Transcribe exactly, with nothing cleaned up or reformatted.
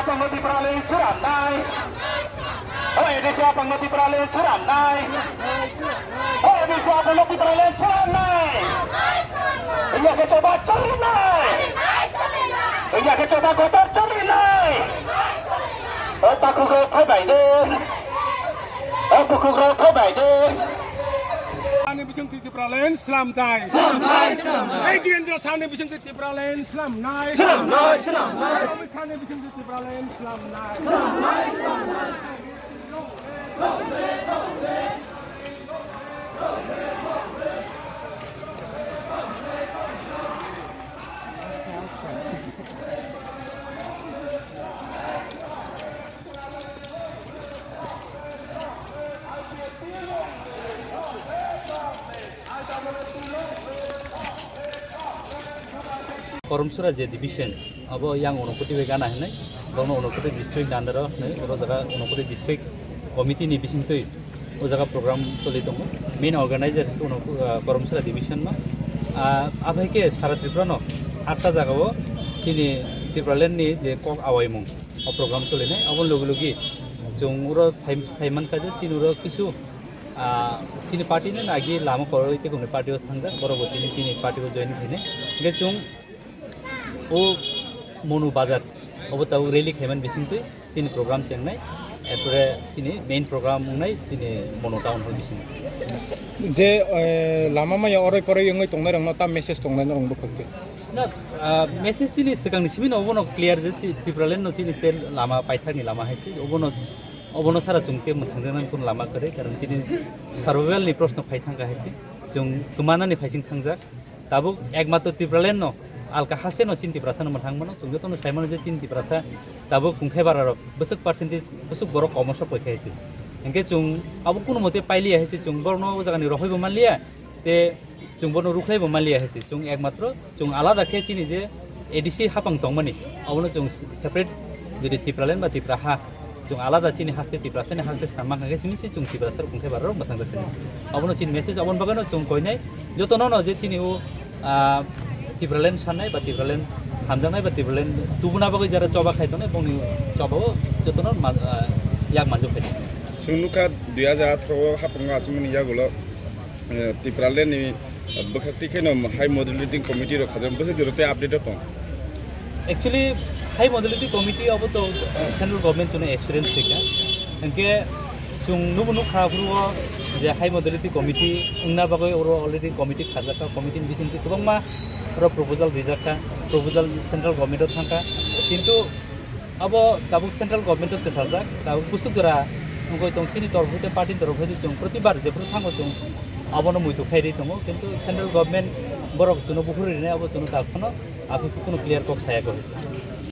Apangno Tipraland swnamnai. O A D C apangno Tipraland swnamnai. O A D C apangno Tipraland swnamnai. Wngya khe choba cholinai. Wngya khe choba kotor cholinai. O takhuk rok phai bai de. O bukhuk rok phai bai de. Ani bising Tipraland swnamnai. Swnamnai, swnamnai. Ei Dhirendra Sahani bising Tipraland swnamnai. Swnamnai, swnamnai. Amit Shahni bising Tipraland swnamnai. Koromsura je division, abo yang Unakoti bai gana hinwi, bono Unakoti district under o hinwi, oro jaga Unakoti district committee ni bisingtwi o jaga program choli tongo. Main organizer khe Unak-, ah, Koromsura division no. Ah, abai khe sara Tripura no atta jaga o chini Tipraland ni je kok awaimung o program cholinai, aboni logi logi chwng oro phai-, sai mankha je chini oro kisu, ah, chini party ni agi lama kwrwi tei kumni party o thangjak, borok bo chini, chini party o join khainai. Hingkhe chwng o Monu Bazar obo tabuk rally khaimani bisingtwi chini program chengnai, erpore chini main program wngnai chini Monu Town Hall bisingo. Je, eh, lama maya oroi poroi wngwi tongnai rokno ta message tongnai norok bwkhak twi? Na, ah, message chini swkangni simi no obono clear je chi-, Tipraland no chini te lama paithakni lama hai se obono, obono sara chwng te mwthangjaknani kun lama kwrwi, karon chini survival ni proshno phai thangkha hai se, chwng kwmanani phaising thangjak. Tabuk ekmatro Tipraland no alka haste no chini Tiprasa no mwthang mano, chwng jotono sai mano je chini Tiprasa tabuk kungthai bara rok bwswk percentage bwswk borok komo sok pai kha hai se. Hingke chwng abo kunu mote pailiya hai se, chwng borokno o jaga ni rohoi bo manliya, te chwng bono rukhlai bo manliya hai se, chwng ekmatro chwng alada khe chini je A D C hapang tongmani, abono chwng separate jodi Tipraland ba Tipra ha, chwng alada chini haste Tiprasani haste swnam mankha khe simi se chwng Tiprasa rok kungthai bara rok mwthang jak sini. Abono chini message, aboni bagwino chwng koinai jotono no je chini o, ah, Tipraland sannai ba Tipraland hamjaknai ba Tipraland tubuna bagwi jara choba khai tongnai bongni choba o jotono ma-, ah, yak manjak khai tongnai. Chwng nukha dui hajar atharo o hapang achukmani yagulo, eh, Tipraland ni bwkhak twi kheno high modality committee rok khajak bwswk jora tei update o tong. Actually, high modality committee abo to central government chwngno assurance rikha. Hingke chwng nubo nukha phuru o je high modality committee wngna bagwi oro already committee khajak kha, committee ni bisingtwi kwbangma oro proposal rijak kha, proposal central government o thang kha. Kintu abo tabuk central government o kwchajak, tabuk bwswk jora wngwi tong, chini torop hwnkhe party ni torop hwnkhe chwng protibar jephru thango chwng abono muitu khairwi tongo, kintu central government borok chwngno buphurwi rwnai abo chwngno dakhwno abo kunu clear kok saya kok.